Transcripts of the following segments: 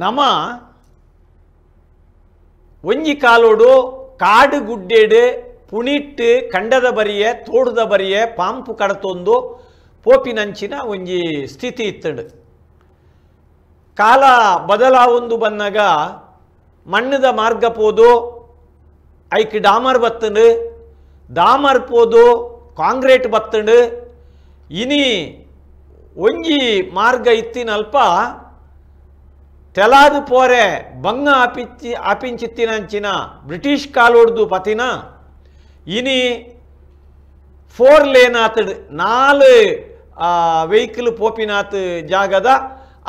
ನಮ ಒಂಜಿ ಕಾಲೋಡು ಕಾಡು ಗುಡ್ಡೇಡು ಪುಣಿಟ್ಟು ಕಂಡದ ಬರಿಯೆ ತೋಡದ ಬರಿಯೆ ಪಾಂಪು ಕಡತೊಂದು ಪೋಪಿನಂಚಿನ ಒಂಜಿ ಸ್ಥಿತಿ ಇತ್ತಂಡು. ಕಾಲ ಬದಲಾವೊಂದು ಬನ್ನಗ ಮಣ್ಣದ ಮಾರ್ಗ ಪೋದು ಐಕ್ ಡಾಮರ್ ಬತ್ತಂಡು, ಡಾಮರ್ ಪೋದು ಕಾಂಕ್ರೀಟ್ ಬತ್ತಂಡು. ಇನಿ ಒಂಜಿ ಮಾರ್ಗ ಇತ್ತಿನಲ್ಪ ತೆಲಾದು ಪೋರೆ ಬಂಗ ಆಪಿಂಚಿ ಆಪಿಂಚಿತ್ತಿನಂಚಿನ ಬ್ರಿಟಿಷ್ ಕಾಲೋಡ್ದು ಪತಿನ ಇನಿ 4 ಲೇನ್ ಆತಡು 4 ವೆಹಿಕಲ್ ಪೋಪಿನಾತ್ ಜಾಗದ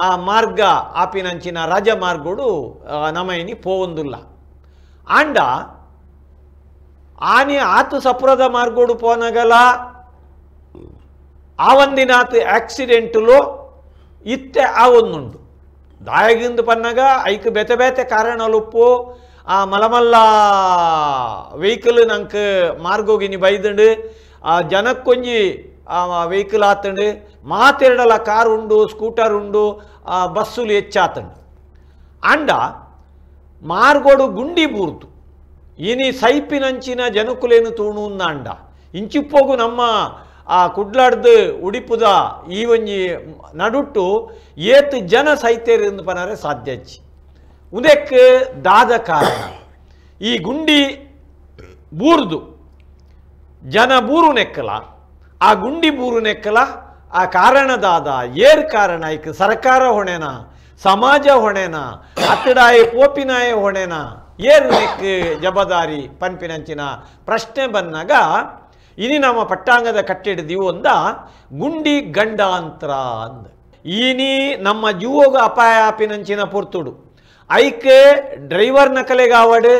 ಆ ಮಾರ್ಗ ಆಪಿನಂಚಿನ ರಾಜಮಾರ್ಗೋಡು ನಮ ಇನಿ ಪೋವೊಂದುಲ್ಲ. ಆಂಡ ಆನಿ ಆತು ಸಪ್ರದ ಮಾರ್ಗೋಡು ಪೋನಗಲ ಆವಂದಿನಾತ್ ಆಕ್ಸಿಡೆಂಟುಲು ಇತ್ತೆ ಆವೊಂದುಂಡು. ದಾಯಗಿಂದು ಪನ್ನಗ ಐಕ್ ಬೇತೆ ಬೇತೆ ಕಾರಣಲುಪ್ಪು ಆ ಮಲಮಲ್ಲ ವೆಹಿಕಲ್ ನಂಗೆ ಮಾರ್ಗೋಗಿನಿ ಬೈದಂಡು, ಆ ಜನಕ್ಕೊಂಜಿ ವೆಹಿಕಲ್ ಆತಂಡು, ಮಾತೆರಡಲ ಕಾರ್ ಉಂಡು ಸ್ಕೂಟರ್ ಉಂಡು ಬಸ್ಸುಲು ಹೆಚ್ಚಾತಂಡು. ಆಂಡ ಮಾರ್ಗೋಡು ಗುಂಡಿ ಬೂರ್ತು ಇನಿ ಸೈಪಿನಂಚಿನ ಜನಕುಲೇನು ತೂಣುಂದಾಂಡ ಇಂಚಿಪ್ಪೋಗು ನಮ್ಮ ಆ ಕುಡ್ಲಾಡ್ದು ಉಡಿಪುದ ಈ ಒಂಜಿ ನಡುಟ್ಟು ಏತ್ ಜನ ಸೈತೇರಿಂದು ಪನರೆ ಸಾಧ್ಯ ಹೆಚ್ಚಿ. ಉದಕ್ಕೆ ದಾದ ಕಾರಣ ಈ ಗುಂಡಿ ಬೂರ್ದು ಜನ ಬೂರು ನೆಕ್ಕಲ, ಆ ಗುಂಡಿ ಬೂರು ನೆಕ್ಕಲ ಆ ಕಾರಣದಾದ ಏರ್ ಕಾರಣ ಐಕ್ ಸರ್ಕಾರ ಹೊಣೆನ, ಸಮಾಜ ಹೊಣೆನ, ಅತ್ತಡಾಯ ಪೋಪಿನಾಯ ಹೊಣೆನ, ಏರ್ ನೆಕ್ ಜಬದಾರಿ ಪನ್ಪಿನಂಚಿನ ಪ್ರಶ್ನೆ ಬಂದಾಗ ಇನಿ ನಮ್ಮ ಪಟ್ಟಾಂಗದ ಕಟ್ಟಿಡಿದೀವು ಒಂದ ಗುಂಡಿ ಗಂಡಾಂತರ ಅಂದ. ಇನಿ ನಮ್ಮ ಜೀವೋಗ ಅಪಾಯ ಆಪಿನಂಚಿನ ಪೊರ್ತುಡು ಐಕೆ ಡ್ರೈವರ್ ನಕಲೆಗಾವಡು,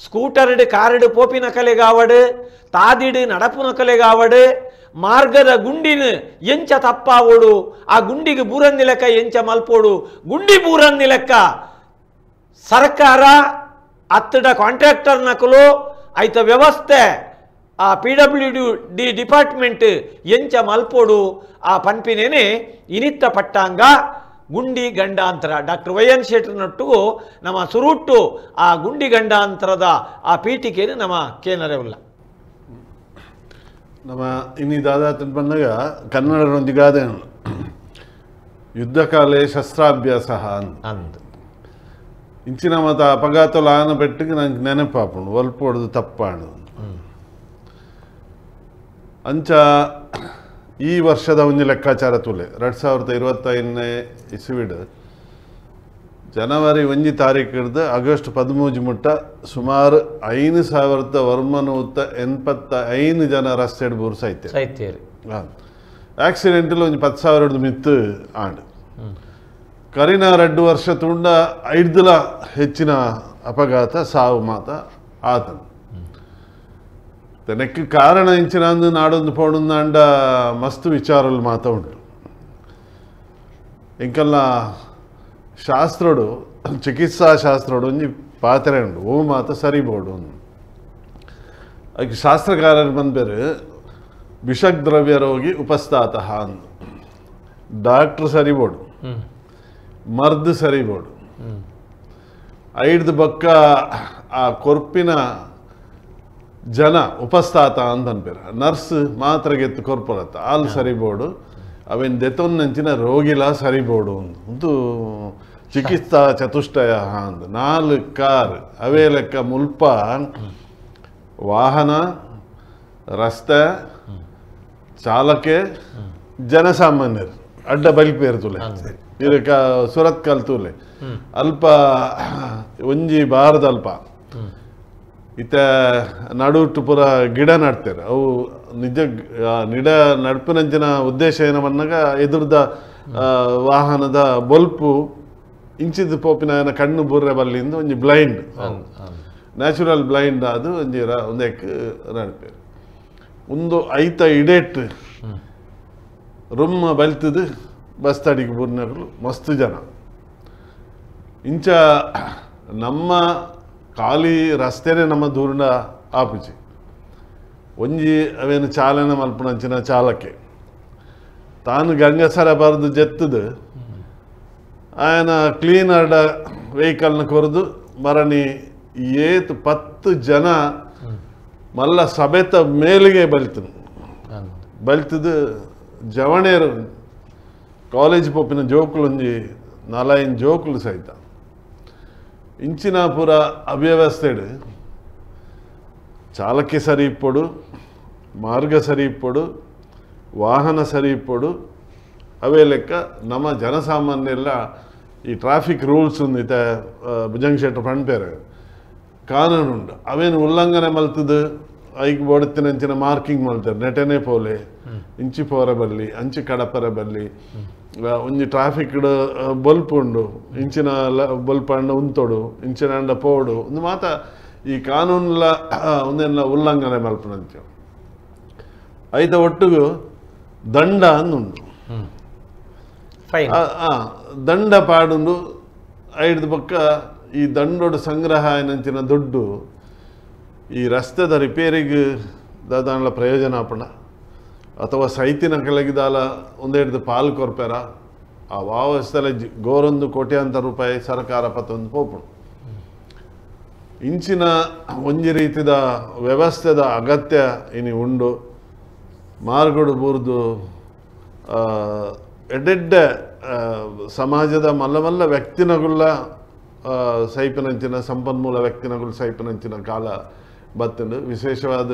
ಸ್ಕೂಟರ್ಡ್ ಕಾರ್ಡ್ ಪೋಪಿನ ಕಲೆಗಾವಡು, ತಾದಿಡು ನಡಪುನ ಕಲೆಗಾವಡು, ಮಾರ್ಗದ ಗುಂಡಿನ ಎಂಚ ತಪ್ಪಾವೋಡು, ಆ ಗುಂಡಿಗೆ ಬೂರಂದಿ ಲೆಕ್ಕ ಎಂಚ ಮಲ್ಪೋಡು, ಗುಂಡಿ ಬೂರಂದಿ ಲೆಕ್ಕ ಸರ್ಕಾರ ಅತ್ತಡ ಕಾಂಟ್ರಾಕ್ಟರ್ ನಕಲು ಐತ ವ್ಯವಸ್ಥೆ ಆ PWD department ಎಂಚ ಮಲ್ಪೋಡು ಆ ಪನ್ಪಿನೇನೆ ಇನಿತ್ತ ಪಟ್ಟಾಂಗ ಗುಂಡಿ ಗಂಡಾಂತರ. ಡಾಕ್ಟರ್ YN ಶೆಟ್ಟರ್ನೊಟ್ಟಿಗೂ ನಮ್ಮ ಸುರುಟ್ಟು ಆ ಗುಂಡಿ ಗಂಡಾಂತರದ ಆ ಪೀಠಿಕೆಯನ್ನು ನಮ್ಮ ಕೇನರವಿಲ್ಲ. ನಮ್ಮ ಇನ್ನಿ ದಾದಾ ಬಂದಾಗ ಕನ್ನಡರೊಂದಿಗೆ ಗಾದೆ ಯುದ್ಧಕಾಲೇ ಶಸ್ತ್ರಾಭ್ಯಾಸ ಅಂದು ಇಂಚಿನ ಮತ ಅಪಘಾತಲು ಆನ ಪೆಟ್ಟಿಗೆ ನಂಗೆ ನೆನಪಾಪುಂಡು ಒಲ್ಪೊಡ್ದು ತಪ್ಪಾಣು ಅಂಚ. ಈ ವರ್ಷದ ಒಂದು ಲೆಕ್ಕಾಚಾರ ತುಲೆ 2025ನೇ ಇಸುವಿಡು ಜನವರಿ 1 ತಾರೀಕು ಹಿಡಿದು ಆಗಸ್ಟ್ 13 ಮುಟ್ಟ ಸುಮಾರು 5185 ಜನ ರಸ್ತೆ ಬೂರು ಸೈತೆ ಸೈತೇರಿ. ಆಕ್ಸಿಡೆಂಟಲ್ಲಿ ಒಂದು 10,000 ಮಿತ್ತು ಆಂಡು. ಕರಿನ 2 ವರ್ಷ ತುಂಡ 5 ಹೆಚ್ಚಿನ ಅಪಘಾತ ಸಾವು ಮಾತ ಆತನು. ತನಕ್ಕೆ ಕಾರಣ ಇಂಚಿನ ನಾಡೊಂದು ಪೋಣಂದಾಂಡ ಮಸ್ತ್ ವಿಚಾರలు ಮಾತ ಉಂಟು. ಇಂಕಲ್ಲ ಶಾಸ್ತ್ರೋಡು ಚಿಕಿತ್ಸಾ ಶಾಸ್ತ್ರೋಡು ಒಂಜಿ ಪಾತ್ರೆ ಉಂಡು ಓ ಮಾತ ಸರಿಬೋಡು. ಅದಕ್ಕೆ ಶಾಸ್ತ್ರಕಾರರು ಬಂದ್ಬೇರು ವಿಷದ್ರವ್ಯ ರೋಗಿ ಉಪಸ್ಥಾತಃ ಅಂದು. ಡಾಕ್ಟ್ರ್ ಸರಿಬೋಡು, ಮರ್ದು ಸರಿಬೋಡು, ಐಡ್ದು ಬಕ್ಕ ಆ ಕೊರ್ಪಿನ ಜನ ಉಪಸ್ಥಾತ ಅಂತ ಅನ್ಪೇರ, ನರ್ಸ್ ಮಾತ್ರ ಗೆತ್ತು ಕೊರ್ಪರತ್ತ ಆಲ್ ಸರಿಬೋಡು, ಅವೇನು ದೆತೊನ್ನಂಚಿನ ರೋಗಿಲ ಸರಿಬೋಡು ಒಂದು ಚಿಕಿತ್ಸಾ ಚತುಷ್ಟಯ ಅಂದ. 4 ಕಾರ್ ಅವೇ ಲೆಕ್ಕ ಮುಲ್ಪ ವಾಹನ, ರಸ್ತೆ, ಚಾಲಕೆ, ಜನಸಾಮಾನ್ಯರು ಅಡ್ಡ ಬಲಿಪೇರು ತುಲೆ ಇದಕ್ಕ ಸುರತ್ ಕಲ್ ತೂಲೆ ಅಲ್ಪ ಒಂಜಿ ಬಾರದ ಅಲ್ಪ ಇತ್ತ ನಡುಟ್ಟು ಪೂರ ಗಿಡ ನಡ್ತಾರೆ. ಅವು ನಿಜ ನಿಡ ನಡ್ಪಿನಂಚಿನ ಉದ್ದೇಶ ಏನವನ್ನಾಗ ಎದುರ್ದ ವಾಹನದ ಬೊಲ್ಪು ಇಂಚಿದ ಪೋಪಿನ ಕಣ್ಣು ಬುರ್ರೆ ಬಲ್ಲಿಂದ ಒಂಜಿ blind, natural blind ಅದು ಒಂಜಿ ಒಂದಕ್ಕೆ ನಡ್ಪೇರು. ಒಂದು ಐತ ಇಡೇಟ್ ರುಮ್ಮ ಬಲ್ತದು ಬಸ್ ತಡಿಗೆ ಬುರ್ನಗಳು ಮಸ್ತ್ ಜನ. ಇಂಚ ನಮ್ಮ ಖಾಲಿ ರಸ್ತೆನೇ ನಮ್ಮ ದೂರಿನ ಆಪುಜಿ ಒಂಜಿ ಅವೇನು ಚಾಲನೆ ಮಲ್ಪುನಂಚಿನ ಚಾಲಕೆ ತಾನು ಗಂಗಸರ ಬರೆದು ಜೆತ್ತದು ఆయన ಕ್ಲೀನರ್ಡ ವೆಹಿಕಲ್ನ ಕೊರದು ಮರಣಿ ಏತ್ 10 ಜನ ಮಲ್ಲ ಸಭೆತ ಮೇಲಿಗೆ ಬಲಿತನು ಬಲಿತದು ಜವಣೇರು ಕಾಲೇಜ್ ಪೊಪ್ಪಿನ ಜೋಕುಲೊಂಜಿ 4-5 ಜೋಕುಲು ಸಹಿತ ಇಂಚಿನಾಪುರ ಅವ್ಯವಸ್ಥೆಡು ಚಾಲಕಿ ಸರಿ ಇಪ್ಪೊಡು ಮಾರ್ಗ ಸರಿ ಇಪ್ಪೊಡು ವಾಹನ ಸರಿ ಇಪ್ಪೊಡು ಅವೇ ಲೆಕ್ಕ ನಮ್ಮ ಜನಸಾಮಾನ್ಯೆಲ್ಲ ಈ ಟ್ರಾಫಿಕ್ ರೂಲ್ಸ್ ಉಂದಿತ ಭುಜಂಗ್ ಶೆಟ್ರು ಪಣ್ಪೇರು ಕಾನೂನು ಉಂಡು ಅವೇನು ಉಲ್ಲಂಘನೆ ಮಲ್ತದು ಐಕ್ ಬೋಡತ್ತಿನಂಚಿನ ಮಾರ್ಕಿಂಗ್ ಮಲ್ತಾರೆ ನೆಟನೆ ಪೋಲೆ ಇಂಚಿ ಪೋರ ಬಲ್ಲಿ ಅಂಚಿ ಕಡಪರ ಬಲ್ಲಿ ಒಂಜಿ ಟ್ರಾಫಿಕ್ ಬೊಲ್ಪು ಉಂಡು ಇಂಚಿನ ಬೊಲ್ಪಂಡ ಉಂತೋಡು ಇಂಚಿನ ಅಂಡ ಪೋಡು ಒಂದು ಮಾತ ಈ ಕಾನೂನುಲ ಒಂದೆಲ್ಲ ಉಲ್ಲಂಘನೆ ಮಲ್ಪನಂಚ ಐತ ಒಟ್ಟಿಗೂ ದಂಡ ಅಂದುಂಡು ದಂಡ ಪಾಡುಂಡು ಐದು ಪಕ್ಕ ಈ ದಂಡೋಡು ಸಂಗ್ರಹ ಏನಂಚಿನ ದುಡ್ಡು ಈ ರಸ್ತೆದ ರಿಪೇರಿಗೆ ದಾದಾಂಡ್ಲ ಪ್ರಯೋಜನ ಆಪಣ ಅಥವಾ ಸೈತಿನ ಕೆಳಗಿದಾಲ ಒಂದೆಡ್ದು ಪಾಲು ಕೊರ್ಪೇರ ಆ ವಾವಸ್ಥೆಲ ಗೋರೊಂದು ಕೋಟ್ಯಾಂತರ ರೂಪಾಯಿ ಸರ್ಕಾರ ಪತ್ತೊಂದು ಪೋಪುಂಡು ಇಂಚಿನ ಒಂಜಿ ರೀತಿದ ವ್ಯವಸ್ಥೆದ ಅಗತ್ಯ ಇನಿ ಉಂಡು ಮಾರ್ಗಡು ಬೂರ್ದು ಎಡ್ಡೆಡ್ಡೆ ಸಮಾಜದ ಮಲ್ಲ ಮಲ್ಲ ವ್ಯಕ್ತಿನಗುಲ್ಲ ಸೈಪಿನಂಚಿನ ಸಂಪನ್ಮೂಲ ವ್ಯಕ್ತಿನಗುಲ್ ಸೈಪಿನಂಚಿನ ಕಾಲ ಬತ್ತಂಡು ವಿಶೇಷವಾದ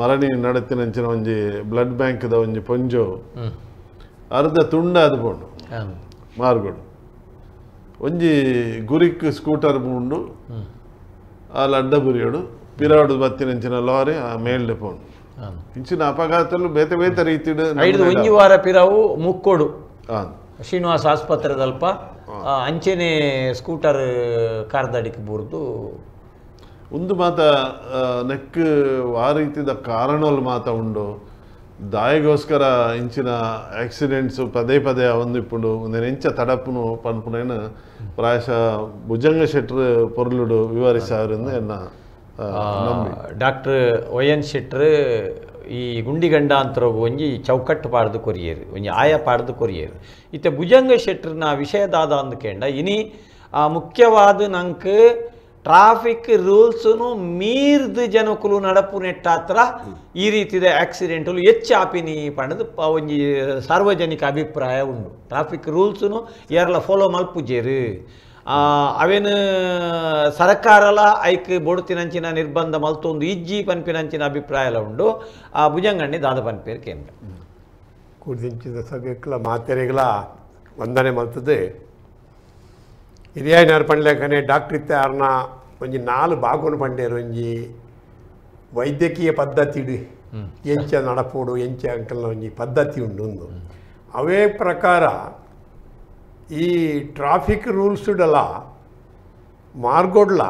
ಮರಣಿ ನಡತಿನಂಚಿನ ಒಂಜಿ ಬ್ಲಡ್ ಬ್ಯಾಂಕ್ದ ಒಂಜಿ ಪೊಂಜೋ ಅರ್ಧ ತುಂಡ ಅದು ಪೋಂಡು ಮಾರ್ಗಡು ಒಂಜಿ ಗುರಿಕ್ ಸ್ಕೂಟರ್ ಪೋಂಡು ಆ ಲಡ್ಡ ಬುರಿಯೋಡು ಪಿರಾಡು ಬತ್ತಿನಂಚಿನ ಲಾರಿ ಆ ಮೇಲ್ಡೆ ಪೋಂಡು ಇಂಚಿನ ಅಪಘಾತಲು ಬೇತೆ ಬೇತೆ ರೀತಿಡು ಒಂಜಿ ವಾರ ಪಿರಾವು ಮುಕ್ಕೋಡು ಶ್ರೀನಿವಾಸ ಆಸ್ಪತ್ರೆದಲ್ಪ ಅಂಚೆನೆ ಸ್ಕೂಟರ್ ಕಾರ್ದಡಿಗೆ ಬೂರ್ದು ಒಂದು ಮಾತ ನೆಕ್ ಆ ರೀತಿದ ಕಾರಣಗಳು ಮಾತ ಉಂಡು ದಾಯಿಗೋಸ್ಕರ ಇಂಚಿನ ಆಕ್ಸಿಡೆಂಟ್ಸ್ ಪದೇ ಪದೇ ಒಂದಿಪ್ಪುಂಡು ಒಂದೇನು ಎಂಚ ತಡಪುನು ಪನ್ಪುನೇನು ಪ್ರಾಯಶಃ ಭುಜಂಗ ಶೆಟ್ರು ಪೊರ್ಲುಡು ವಿವರಿಸಾರಿಂದ ಎನ್ನ ಡಾಕ್ಟರ್ ವೈ.ಎನ್. ಶೆಟ್ರು ಈ ಗುಂಡಿಗಂಡಾಂತರಗು ಒಂಜಿ ಚೌಕಟ್ಟು ಪಾಡ್ದು ಕೊರಿಯೇರು ಒಂಜಿ ಆಯ ಪಾಡ್ದು ಕೊರಿಯೇರು ಇತ್ತೆ ಭುಜಂಗ ಶೆಟ್ರನ ವಿಷಯದಾದ ಅಂದ್ಕೇಂಡ ಇನಿ ಮುಖ್ಯವಾದ ನಂಗೆ ಟ್ರಾಫಿಕ್ ರೂಲ್ಸ್ನು ಮೀರ್ದು ಜನಕುಲು ನಡಪು ನೆಟ್ಟಾತ್ರ ಈ ರೀತಿದ ಆಕ್ಸಿಡೆಂಟುಲು ಹೆಚ್ಚಾಪಿನಿ ಪಂಡದು ಒಂಜಿ ಸಾರ್ವಜನಿಕ ಅಭಿಪ್ರಾಯ ಉಂಡು ಟ್ರಾಫಿಕ್ ರೂಲ್ಸ್ನು ಏರ್ಲ ಫಾಲೋ ಮಲ್ಪುಜೇರು ಅವೇನು ಸರ್ಕಾರಲ ಐಕ್ ಬೊಡುತಿನಂಚಿನ ನಿರ್ಬಂಧ ಮಲ್ತೊಂದು ಇಜ್ಜಿ ಪನ್ಪಿನಂಚಿನ ಅಭಿಪ್ರಾಯಲ ಉಂಡು ಆ ಭುಜಂಗಣ್ಣಿ ದಾದ ಪನ್ಪೇರು ಕೇಂದ್ರ ಕೂಡಿದಂಚಿದ ಸಭೆಕ್ಲ ಮಾತೆರೆಗಳ ವಂದನೆ ಮಲ್ತದೆ ಹಿರಿಯಾಯಿನಾರು ಪಂಡ್ಲೇಕನೆ ಡಾಕ್ಟರ್ ಇತ್ತೆ ಆರ್ನ ಒಂಜಿ 4 ಭಾಗನು ಪಂಡೇರು ಒಂಜಿ ವೈದ್ಯಕೀಯ ಪದ್ಧತಿ ಎಂಚ ನಡಪೋಡು ಎಂಚ ಅಂಕಲ್ನ ಒಂಜಿ ಪದ್ಧತಿ ಉಂಡು ಒಂದು ಅವೇ ಪ್ರಕಾರ ಈ ಟ್ರಾಫಿಕ್ ರೂಲ್ಸ್ಡಲ ಮಾರ್ಗೋಡ್ಲ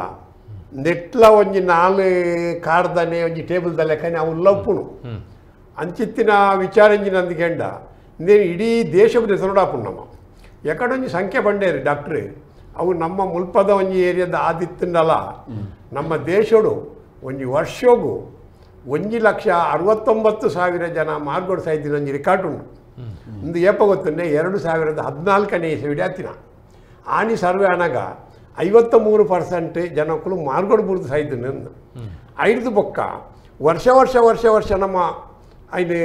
ನೆಟ್ಲ ಒಂಜಿ 4 ಕಾರ್ದನೆ ಒಂಜಿ ಟೇಬಲ್ದ ಲೆಕ್ಕನೆ ಅವು ಲಪ್ಪುನು ಅಂಚಿತ್ತಿನ ವಿಚಾರ ಇಂಜಿನಂದಿಗೆಂಡ నేను ಇಡೀ ದೇಶಕ್ಕೆ ಹೆಸರುಡಾಪುಂಡು ನಮ್ಮ ಎಕಡೊಂಜಿ ಸಂಖ್ಯೆ ಬಂಡೇರಿ ಡಾಕ್ಟ್ರ್ ಅವು ನಮ್ಮ ಮುಲ್ಪದ ಒಂಜಿ ಏರಿಯಾದ ಆದಿತ್ತಂಡಲ ನಮ್ಮ ದೇಶಡು ಒಂಜಿ ವರ್ಷಗೂ 1,69,000 ಜನ ಮಾರ್ಗೋಡು ಸಾಯ್ತಿನ ಒಂಜಿ ರಿಕಾರ್ಡ್ ಉಂಡು ಒಂದು ಏಪ ಗೊತ್ತಂಡೆ 2014ನೇ ಇಸವಿಡೆ ಆತಿನ ಆನಿ ಸರ್ವೆ ಅನಗ 53% ಜನಕ್ಕಳು ಮಾರ್ಗೋಡು ಬುರ್ದು ಸಾಯ್ತಿನ ಐದು ಬೊಕ್ಕ ವರ್ಷ ವರ್ಷ ವರ್ಷ ವರ್ಷ ನಮ್ಮ ಐದು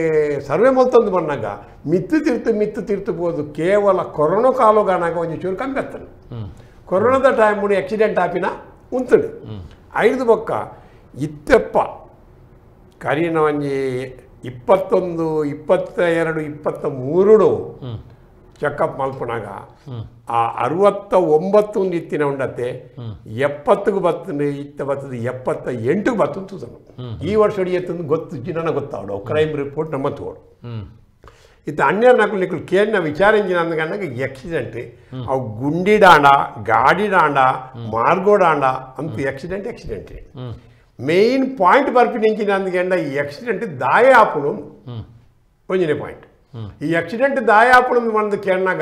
ಸರ್ವೆ ಮಲ್ತೊಂದು ಬಂದಾಗ ಮಿತ್ತು ತಿರ್ತು ಮಿತ್ತು ತಿರ್ತು ಬೋದು ಕೇವಲ ಕೊರೋನಾ ಕಾಲುಗಾನಾಗ ಒಂಜಿ ಚೂರು ಕಮ್ಮಿ ಆಗ್ತದೆ ಕೊರೋನಾದ ಟೈಮ್ ಆಕ್ಸಿಡೆಂಟ್ ಆಪಿನ ಉಂತುಂಡು ಐದು ಬೊಕ್ಕ ಇತ್ತೆಪ್ಪ ಕರಿನ ಒಂಜಿ 21, 22, 23 ಚೆಕಪ್ ಮಲ್ಪನಾಗ ಆ 69 ಇತ್ತಿನ ಉಂಡತ್ತೆ 70ಗೂ ಬತ್ತಂದು ಇತ್ತ ಬತ್ತದು 78ಗೂ ಬತ್ತಂದು ತೂತನು ಈ ವರ್ಷ ಎತ್ತಂದು ಗೊತ್ತು ಜಿನನ ಗೊತ್ತಾವಡು ಕ್ರೈಮ್ ರಿಪೋರ್ಟ್ ನಮ್ಮ ತೋಡು ಇತ್ತ ಅನ್ಯರ್ ನಕಲು ನಿಕ್ಕಲು ಕೇಳಿನ ವಿಚಾರ ಇಂಜಿನ ಅಂದ್ಕಂಡಾಗ ಆಕ್ಸಿಡೆಂಟ್ ಅವು ಗುಂಡಿ ಡಾಂಡ ಗಾಡಿ ಡಾಂಡ ಮಾರ್ಗೋಡಾಂಡ ಅಂತ accident accident main point ಬರ್ಪಿನ ಇಂಚಿನ ಅಂದ್ಕಂಡ ಈ ಆಕ್ಸಿಡೆಂಟ್ ದಾಯ ಆಪುನು ಒಂಜನೇ ಪಾಯಿಂಟ್ ಈ ಆಕ್ಸಿಡೆಂಟ್ ದಾಯ ಆಪುನು ಬಂದು ಕೇಳಿನಾಗ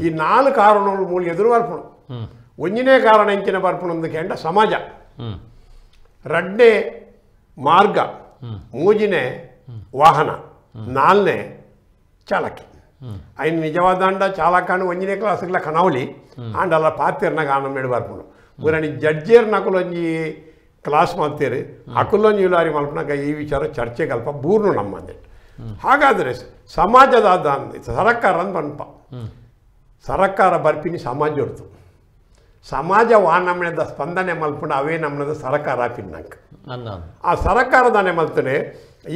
ಈ 4 ಕಾರಣಗಳು ಮೂಲ ಎದುರು ಬರ್ಪುನು ಒಂಜನೇ ಕಾರಣ ಇಂಚಿನ ಬರ್ಪುನು ಅಂದ್ಕಂಡ ಸಮಾಜ ರಡ್ನೇ ಮಾರ್ಗ ಮೂಜಿನೇ ವಾಹನ ನಾಲ್ನೇ ಚಾಲಕಿ. ఆయన ನಿಜವಾದಂಡ ಚಾಲಕಾನು ಒಂಜನೇ ಕ್ಲಾಸ್ಗಳ ಕನಾವಲಿ ಆಂಡಲ್ಲ ಪಾತಿರ್ನಾಗ ಆನ ಮೇಡು ಬರ್ಪುಂಡು ಊರನಿ ಜಡ್ಜೇರ್ ನಕುಲೊಂಜಿ ಕ್ಲಾಸ್ ಮಾಡ್ತೀರಿ ಅಕುಲೊಂಜಿ ಇಲಾರಿ ಮಲ್ಪನಾಗ ಈ ವಿಚಾರ ಚರ್ಚೆಗೆ ಅಲ್ಪ ಬೂರ್ನು ನಮ್ಮಂದೆ. ಹಾಗಾದರೆ ಸಮಾಜದ ಸರಕಾರ ಅಂದ್ ಬನ್ಪ ಸರಕಾರ ಬರ್ಪಿನಿ ಸಮಾಜ ಹೊರ್ತು ಸಮಾಜ ವಾ ನಮ್ಮನೆದ ಸ್ಪಂದನೆ ಮಲ್ಪುಂಡು ಅವೇ ನಮ್ಮನದ ಸರಕಾರ ಪಿನ್ನಂಕ ಆ ಸರಕಾರದಾನೆ ಮಲ್ತನೆ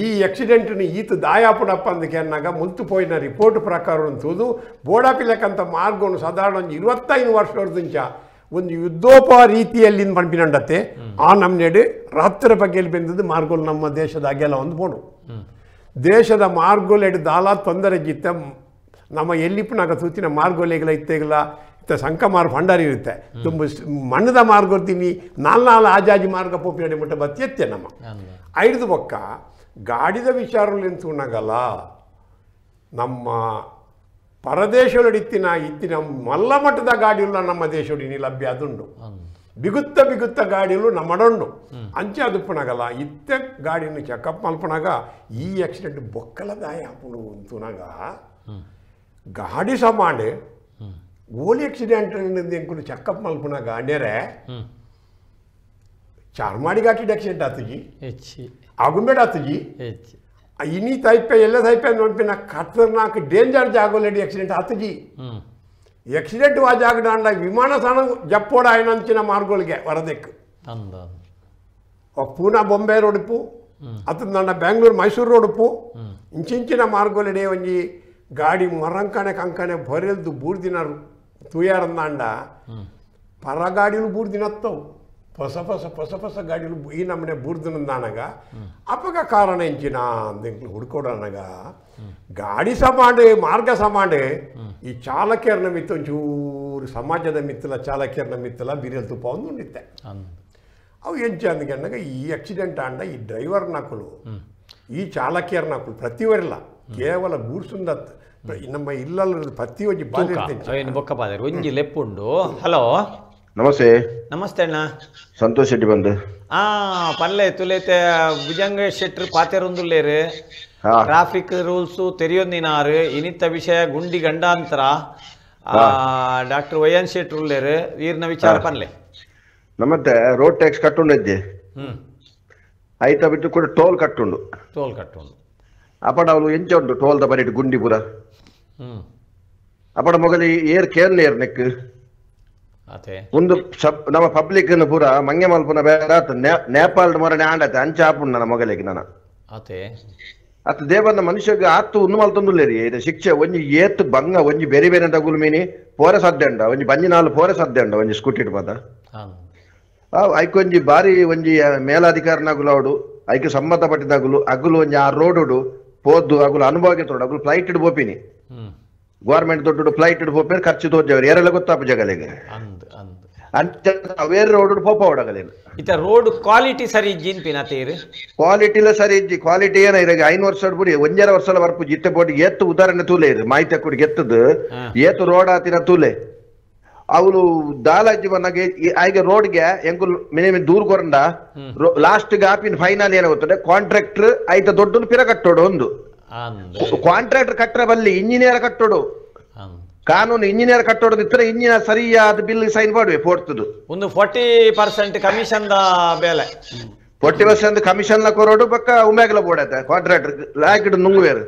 ಈ ಆಕ್ಸಿಡೆಂಟ್ని ಈತ ದಾಯಾಪುಡಪ್ಪ ಅಂದಕ್ಕೆ ಮುಲ್ತು ಪೋಯಿನ ರಿಪೋರ್ಟ್ ಪ್ರಕಾರ ತೂದು ಬೋಡಾಪಿಲಕ್ಕಂತ ಮಾರ್ಗವನ್ನು ಸಾಧಾರಣ ಒಂದು 25 ವರ್ಷ ಒಂದು ಯುದ್ಧೋಪ ರೀತಿಯಲ್ಲಿ ಪಂಪಿನಂಡತ್ತೆ ಆ ನಮ್ಮನೆಡೆ ರಾತ್ರಿ ಬಗ್ಗೆಯಲ್ಲಿ ಬಂದದ್ದು ಮಾರ್ಗೋಲು ನಮ್ಮ ದೇಶದ ಅಗೆಲ್ಲ ಒಂದು ಬೋಡು ದೇಶದ ಮಾರ್ಗೋಲೆಡು ದಾಲ ತೊಂದರೆ ಜಿತ್ತ ನಮ್ಮ ಎಲ್ಲಿಪ್ಪನಾಗ ತೂತಿನ ಮಾರ್ಗೋಲೆಗಳ ಇತ್ತೆಗಳ ಇತ್ತ ಸಂಕಮಾರ್ ಭಂಡಾರಿ ಇರುತ್ತೆ ತುಂಬ ಮಣ್ಣದ ಮಾರ್ಗೋತೀನಿ ನಾಲ್ಕು ಆಜಾಜಿ ಮಾರ್ಗ ಪೋಪಿನಡೆ ಮುಟ್ಟ ಬತ್ತಿ ಎತ್ತೆ ನಮ್ಮ ಐದು ಬೊಕ್ಕ ಗಾಡಿದ ವಿಚಾರಗಳು ತೂನಾಗಲ್ಲ ನಮ್ಮ ಪರದೇಶದೊಡಿತ್ತಿನ ಇತ್ತಿನ ಮಲ್ಲ ಮಟ್ಟದ ಗಾಡಿಯುಲ್ಲ ನಮ್ಮ ದೇಶೋಡಿ ಲಭ್ಯ ಅದುಂಡು ಬಿಗುತ್ತ ಬಿಗುತ್ತ ಗಾಡಿಯಲ್ಲೂ ನಮ್ಮಡೊಂಡು ಅಂಚೆ ಅದುಪ್ಪನಾಗಲ್ಲ ಇತ್ತ ಗಾಡಿನ ಚೆಕಪ್ ಮಲ್ಪನಾಗ ಈ ಆಕ್ಸಿಡೆಂಟ್ ಬೊಕ್ಕಲ ದಾಯ ಹಾಪುಂಡು ಅಂತೂನಾಗ ಗಾಡಿ ಸಮಾಂಡೆ ಓಲಿ ಆಕ್ಸಿಡೆಂಟ್ ಎಂಕುಲು ಚೆಕಪ್ ಮಲ್ಪನಾಗ ಅಂಡೇರೆ ಚಾರ್ಮಾಡಿ ಘಾಟಿಡ್ ಆಕ್ಸಿಡೆಂಟ್ ಆತುಜಿ ಆಗುಂಬೆಡ್ ಆತುಜಿ ಇನಿ ತೈಪೆ ಎಲ್ಲ ತೈಪೆ ನೋಡ್ಪಿನ ಖತರ್ನಾಕ್ ಡೇಂಜರ್ ಜಾಗೋಲೆಡಿ ಆಕ್ಸಿಡೆಂಟ್ ಆತುಜಿ ಆಕ್ಸಿಡೆಂಟ್ ವಾ ಜಾಗಡ ವಿಮಾನ ಸಣ ಜಪ್ಪೋಡ ಆಯನಂಚಿನ ಮಾರ್ಗೋಳಿಗೆ ವರದೆಕ್ ಪೂನಾ ಬೊಂಬೆ ರೋಡುಪು ಅತಂದ ಬೆಂಗಳೂರು ಮೈಸೂರು ರೋಡುಪು ಇಂಚಿಂಚಿನ ಮಾರ್ಗೋಲೆಡೆ ಒಂಜಿ ಗಾಡಿ ಮರಂಕಣೆ ಕಂಕಣೆ ಬರೆಲ್ದು ಬೂರ್ದಿನ ತೂಯಾರಂದಾಂಡ ಪರ ಗಾಡಿಲು ಬೂರ್ದಿನ ಹತ್ತವು ಹೊಸ ಹೊಸ ಹೊಸ ಹೊಸ ಗಾಡಿಲು ಈ ನಮ್ಮನೆ ಬೂರ್ದಿನಂದಾನಗ ಅಪಗ ಕಾರಣ ಎಂಚಿನ ಅಂದಿಂಕ್ಲು ಹುಡ್ಕೊಡನಗ ಗಾಡಿ ಸಮಾಂಡೆ ಮಾರ್ಗ ಸಮಾಂಡೆ ಈ ಚಾಲಕಿಯರ್ನ ಮಿತ್ತು ಒಂಚೂರು ಸಮಾಜದ ಮಿತ್ತಲ ಚಾಲಕಿಯರ್ನ ಮಿತ್ತಲ ಬಿರಿಯಲ್ ತುಪ್ಪ ಒಂದು ಉಂಡಿತ್ತೆ ಅವು ಎಂಚ ಅಂದ್ಕಂಡಾಗ ಈ ಆಕ್ಸಿಡೆಂಟ್ ಆಂಡ ಈ ಡ್ರೈವರ್ನಕುಲು ಈ ಚಾಲಕಿಯರ್ನಕುಲು ಪ್ರತಿವರಿಲ್ಲ ಕೇವಲ ಗೂಡ್ಸುಂದತ್ ನಮ್ಮ ಇಲ್ಲಲ್ಲ ಪ್ರತಿ ಒಂಜಿ ಬಾಧೆ ಬೊಕ್ಕ ಬಾಧೆ ಒಂಜಿ ಲೆಪ್ಪುಂಡು. ಹಲೋ ನಮಸ್ತೆ. ನಮಸ್ತೆ ಅಣ್ಣ, ಸಂತೋಷ್ ಶೆಟ್ಟಿ ಬಂದು ಪಲ್ಲೆ ತುಲೈತೆ ಭುಜಂಗ ಶೆಟ್ರು ಪಾತೆರೊಂದುಲ್ಲೇರು ಟ್ರಾಫಿಕ್ ರೂಲ್ಸ್ ತೆರಿಯೊಂದಿನಾರು ಇನಿತ ವಿಷಯ ಗುಂಡಿ ಗಂಡಾಂತರ doctor Y N ಶೆಟ್ರು ಉಲ್ಲೇರು ಈರ್ನ ವಿಚಾರ ಪನ್ಲೆ. ನಮ್ಮತ್ತೆ ರೋಡ್ ಟ್ಯಾಕ್ಸ್ ಕಟ್ಟುಂಡು ಇದ್ದೆ ಐತ ಬಿಟ್ಟು ಕೂಡ ಟೋಲ್ ಕಟ್ಟುಂಡು ಟೋಲ್ ಕಟ್ಟುಂಡು ಅಪಡ ಅವಳು ಎಂಚ ಉಂಟು ಟೋಲ್ದ ಬರೀಟ್ ಗುಂಡಿ ಪೂರ ಅಪಡ ಮೊಗಲಿ ಏರ್ ಕೇರ್ನ ಏರ್ ನೆಕ್ ಒಂದು ನಮ್ಮ ಪಬ್ಲಿಕ್ ಪೂರ ಮಂಗೆ ಮಲ್ಪುನ ಬೇರೆ ನೇಪಾಳ ಮೊರನೆ ಆಂಡತೆ ಅಂಚ ಆಪುಂಡು ನನ್ನ ಮೊಗಲಿಗೆ ನನ್ನ ಅತ್ ದೇವನ ಮನುಷ್ಯಗೆ ಆತು ಉನ್ನು ಮಲ್ತೊಂದುಲ್ಲೇರಿ ಇದು ಶಿಕ್ಷೆ ಒಂಜಿ ಏತ್ ಬಂಗ ಒಂಜಿ ಬೇರೆ ಬೇರೆ ತಗುಲು ಮೀನಿ ಪೋರೆ ಸಾಧ್ಯ ಉಂಡ ಒಂಜಿ ಬಂಜಿ ನಾಲ್ ಪೋರೆ ಸಾಧ್ಯ ಉಂಡ ಒಂಜಿ ಸ್ಕೂಟಿ ಪದ ಐಕೊಂಜಿ ಬಾರಿ ಒಂಜಿ ಮೇಲಾಧಿಕಾರಿನಗುಲು ಅವಡು ಐಕೆ ಸಂಬಂಧಪಟ್ಟಿದಾಗಲು ಅಗುಲು ಒಂಜಿ ಆ ರೋಡುಡು ಪೋದ್ದು ಅಗುಲು ಅನುಭವಕ್ಕೆ ತೋಡು ಅಗುಲು ಫ್ಲೈಟ್ ಇಡ್ ಪೋಪಿನಿ ಗವರ್ಮೆಂಟ್ ದೊಡ್ಡ ಫ್ಲೈಟ್ ಇಡ್ ಪೋಪೇರು ಖರ್ಚು ತೋಜವರು ಏರೆಲ್ಲ ಗೊತ್ತಾಪ ಜಗಲಿಗೆ ಅಂಚ ಅವೇರ್ ರೋಡ್ ಪೋಪ ಅವಡಗಲೇನು ಇತ ರೋಡ್ ಕ್ವಾಲಿಟಿ ಸರಿ ಇಜ್ಜಿನ್ ಪಿನ ತೇರು ಕ್ವಾಲಿಟಿಲ ಸರಿ ಇಜ್ಜಿ ಕ್ವಾಲಿಟಿ ಏನ ಇರಗ 5 ವರ್ಷ ಬಿಡಿ 1.5 ವರ್ಷ ಬರ್ಪು ಜಿತ್ತೆ ಬೋಟಿ ಏತ್ತು ಉದಾಹರಣೆ ತೂಲೆ ಇರು ಮಾಹಿತಿ ಕೊಡಿ ಎತ್ತದು ಏತು ರೋಡ್ ಆತಿನ ತೂಲೆ ಅವಳು ದಾಲಾಜಿ ಬಂದಾಗ ಆಯ್ಗೆ ರೋಡ್ಗೆ ಎಂಕುಲ್ ಮಿನಿಮಮ್ ದೂರ ಕೊರಂಡ ಲಾಸ್ಟ್ ಆಪಿನ ಫೈನಲ್ ಏನಾಗುತ್ತದೆ ಕಾಂಟ್ರಾಕ್ಟರ್ ಆಯ್ತ ದೊಡ್ಡ ಪಿರ ಕಟ್ಟೋಡು ಒಂದು ಕಾಂಟ್ರಾಕ್ಟರ್ ಕಟ್ಟರ ಬಲ್ಲಿ ಇಂಜಿನಿಯರ್ ಕಟ್ಟೋಡು ಕಾನೂನು ಇಂಜಿನಿಯರ್ ಕಟ್ಟೋಡು ಇತ್ತರೆ ಇಂಜಿನಿಯರ್ ಸರಿಯಾದ ಬಿಲ್ ಸೈನ್ ಮಾಡುವೆ ಪೋರ್ತದು ಒಂದು 40% ಕಮಿಷನ್ the ಬೆಲೆ 40% ಕಮಿಷನ್ ಲ ಕೊರೋಡು ಬಕ್ಕ ಉಮ್ಯಾಗಲ ಬೋಡತ್ತೆ ಕಾಂಟ್ರಾಕ್ಟರ್ ಲಾಕಿಡ್ ನುಂಗುವೇರು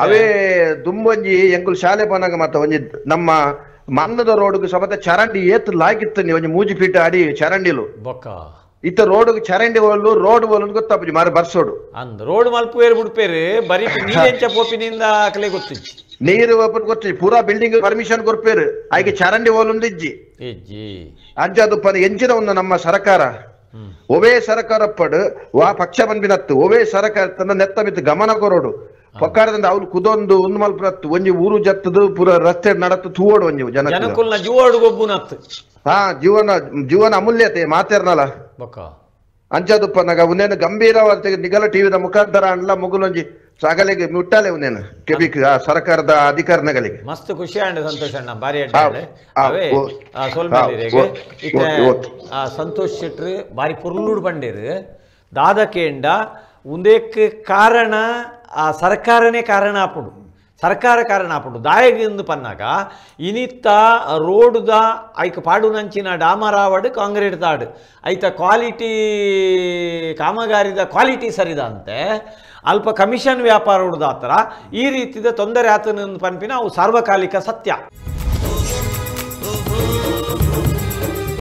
ಅವೇ ದುಂಬೊಂಜಿ ಎಂಕುಲ್ ಶಾಲೆ ಪೋನಾಗ ಮತ್ತ ಒಂಜಿ ನಮ್ಮ ಮನ್ನದ ರೋಡ್ಗೆ ಸಮತ ಚರಂಡಿ ಏತ್ ಲಾಗಿತ್ತು ಒಂಜಿ ಮೂಜಿ ಫೀಟ್ ಅಡಿ ಚರಂಡಿಲು ಬೊಕ್ಕ ಇತ್ತ ರೋಡ್ ಚರಂಡಿ ಹೋಲು ರೋಡ್ ಹೋಲು ಗೊತ್ತಾಪುಜಿ ಮಾರ ಬರ್ಸೋಡು ಅಂದ್ ರೋಡ್ ಮಲ್ಪುವೇರು ಬಿಡ್ಪೇರು ಬರೀ ನೀರೆಂಚ ಪೋಪಿನಿಂದ ಆಕಲೆ ಗೊತ್ತಿಜ್ಜಿ ನೀರು ಗೊತ್ತಿ ಪೂರಾ ಬಿಲ್ಡಿಂಗ್ ಪರ್ಮಿಷನ್ ಕೊರ್ಪೇರು ಆಯ್ಕೆ ಚರಂಡಿ ಹೋಲೊಂದು ಇಜ್ಜಿ ಇಜ್ಜಿ ಅಂಚದು ಪನ ಎಂಚಿನ ಒಂದು ನಮ್ಮ ಸರ್ಕಾರ ಒವೇ ಸರ್ಕಾರ ಪಡು ವಾ ಪಕ್ಷ ಬಂದ್ಬಿನತ್ತು ಒವೇ ಸರ್ಕಾರ ತನ್ನ ನೆತ್ತ ಮಿತ್ತು ಗಮನ ಕೊರೋಡು ಪಕ್ಕಾರದಿಂದ ಅವ್ರು ಕುದೊಂದು ಒಂದು ಮಲ್ಪನತ್ತು ಒಂಜಿ ಊರು ಜತ್ತದು ಪೂರ ರಸ್ತೆ ನಡತ್ತು ತೂವೋಡು ಒಂಜಿ ಜನ ಜನಕುಲ್ನ ಜೀವೋಡು ಗೊಬ್ಬುನತ್ತು ಹಾ ಜೀವನ ಜೀವನ ಅಮೂಲ್ಯತೆ ಮಾತೇರ್ನಲ್ಲ ಬೊಕ್ಕ ಅಂಚದುಪ್ಪ ನಗ ಉನ್ನೇನು ಗಂಭೀರವಾದ ನಿಗಲ ಟಿವಿದ ಮುಖಾಂತರ ಅನ್ಲ ಮುಗುಲೊಂಜಿ ಸಗಲಿಗೆ ಮುಟ್ಟಾಲೆ ಉನ್ನೇನು ಕೆಬಿ ಸರ್ಕಾರದ ಅಧಿಕಾರಿನಗಲಿಗೆ ಮಸ್ತ್ ಖುಷಿ ಆಂಡ್ ಸಂತೋಷ್ ಅಣ್ಣ ಬಾರಿ ಅಡ್ಡ ಅವೇ ಸಂತೋಷ್ ಶೆಟ್ರು ಬಾರಿ ಪುರ್ಲುಡು ಬಂಡೇರು ದಾದಕೇಂಡ ಉಂದೇಕ್ ಕಾರಣ ಆ ಸರ್ಕಾರನೇ ಕಾರಣ ಆಪುಡು ಸರ್ಕಾರ ಕಾರಣ ಆಪುಂಡು ದಾಯೆಗ್ ಪನ್ನಾಗ ಇನಿತ್ತ ರೋಡುದ ಐಕ್ ಪಾಡುನಂಚಿನ ಡಾಮರಾವಡು ಕಾಂಕ್ರೀಟ್ ತಾಡು ಐತ ಕ್ವಾಲಿಟಿ ಕಾಮಗಾರಿದ ಕ್ವಾಲಿಟಿ ಸರಿದಂತೆ ಅಲ್ಪ ಕಮಿಷನ್ ವ್ಯಾಪಾರ ಉಡ್ದಾತರ ಈ ರೀತಿದ ತೊಂದರೆ ಆತನ ಪನ್ಪಿನ ಅವು ಸಾರ್ವಕಾಲಿಕ ಸತ್ಯ.